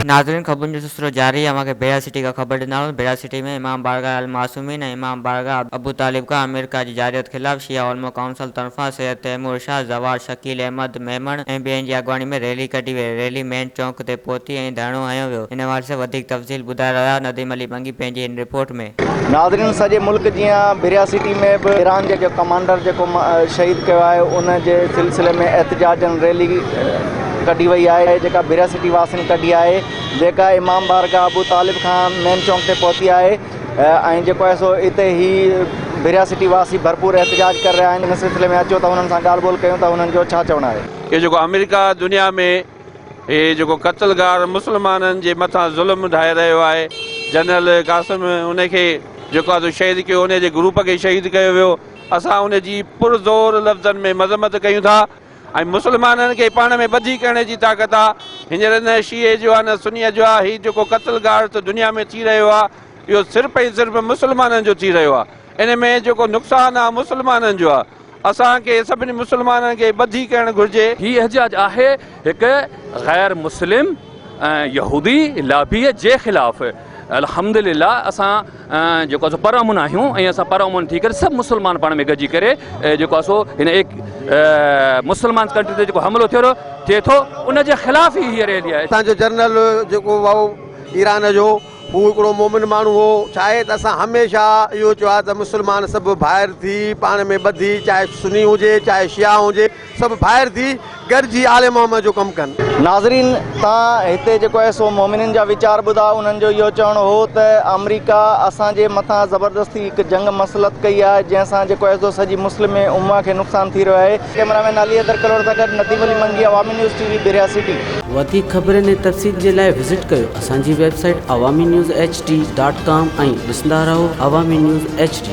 ناظرين خبرن جو سلسلو جاري اوهان کي ڀيڙا سٽي کان خبر ڏيندا هلون ڀيڙا سٽي ۾ امام بارگاهه المعصومين ۽ امام بارگاهه ابو طالب کان آمريڪا جي جارحيت خلاف شيعه علماء ڪائونسل طرفان سيد تيمور شاهه، زوار شڪيل احمد ميمڻ ۽ ٻين جي اڳواڻي ۾ ريلي ڪڍي وئي، ريلي مين چونڪ تي پهتي ۽ ڌرڻو هنيو ويو، ان حوالي سان وڌيڪ تفصيل ٻڌائي رهيا آهي نديم علي منگي پنهنجي هن رپورٽ ۾. ناظرين سڄي ملڪ جيان ڀريا سٽي ۾ به ايران جي ڪمانڊر جيڪو شهيد ڪيو آهي ان جي سلسلي ۾ احتجاجن ريلي ڪڍي وئي آهي جيڪا ڀريا سٽي واسين ڪڍي آهي جيڪا امام بارگاهه ابو طالب کان مين چونڪ تي پهتي آهي ۽ جيڪو آهي سو اتي هي ڀريا سٽي واسي ڀرپور احتجاج ڪري رهيا آهن ان سلسلي ۾ اچو ته انهن سان ڳالهه ٻولهه ڪيون ته انهن جو ڇا چوڻ آهي. اهو جيڪو آمريڪا دنيا ۾ هي جيڪو قتل گار مسلمانن جي مٿان ظلم ڍائي رهيو آهي جنرل قاسم ان کي جيڪو آهي سو شهيد ڪيو ان جي گروپ کي شهيد ڪيو ويو اسان ان جي پرزور لفظن ۾ مذمت ڪيون ٿا ۽ مسلمانن کي پاڻ ۾ ٻڌي ڪرڻ جي طاقت آ هينئر نه شيعي جو آ نه سني جو آ هي جيڪو قتل گار دنيا ۾ ٿي رهيو آ اهو صرف ۽ صرف مسلمانن جو ٿي رهيو آ ان ۾ جيڪو نقصان آ مسلمانن جو آ اسان کي سڀني مسلمانن کي ٻڌي ڪرڻ گهرجي. هي احتجاج آهي هڪ غير مسلم ۽ يهودي لابيء جي خلاف. الحمد لله اسان جيڪو آهي سو پر امن آهيون ۽ اسان پر امن ٿي ڪري سڀ مسلمان پاڻ ۾ گڏجي ڪري جيڪو آهي سو هن ايڪ مسلمان ڪنٽري تي جيڪو حملو ٿيو ٿئي ٿو ان جي خلاف ئي هيء ريلي آهي. اسان جو جنرل جيڪو هو ايران جو هو هڪڙو مومن ماڻهو هو. ڇا آهي ته اسان هميشه اهو چيو آهي ته مسلمان سڀ ڀائر ٿي پاڻ ۾ ٻڌي چاهي سني هجي چاهي شيعا هجي سڀ ڀائر ٿي گڏجي آل محمد جو ڪم ڪن. ناظرين تان هتي جيڪو آهي سو مومنين جا ويچار ٻڌا انهن جو اهو چوڻ هو ته آمريڪا اسان جي مٿان زبردستي هڪ جنگ مسلط ڪئي آهي جنهن سان جيڪو آهي سو سڄي مسلم امه کي نقصان ٿي رهيو آهي. ڪئميرا مين علي حيدر ڪلوڙ سان گڏ Nadeem Ali Mangi Awami news T V Bahria city. وڌيڪ خبرن ۽ تفصيل جي لاء وزٽ ڪيو اسان جي website Awami news H D dot com ۽ ڏسندا رهو عوامي نيوز ايڇ ڊي.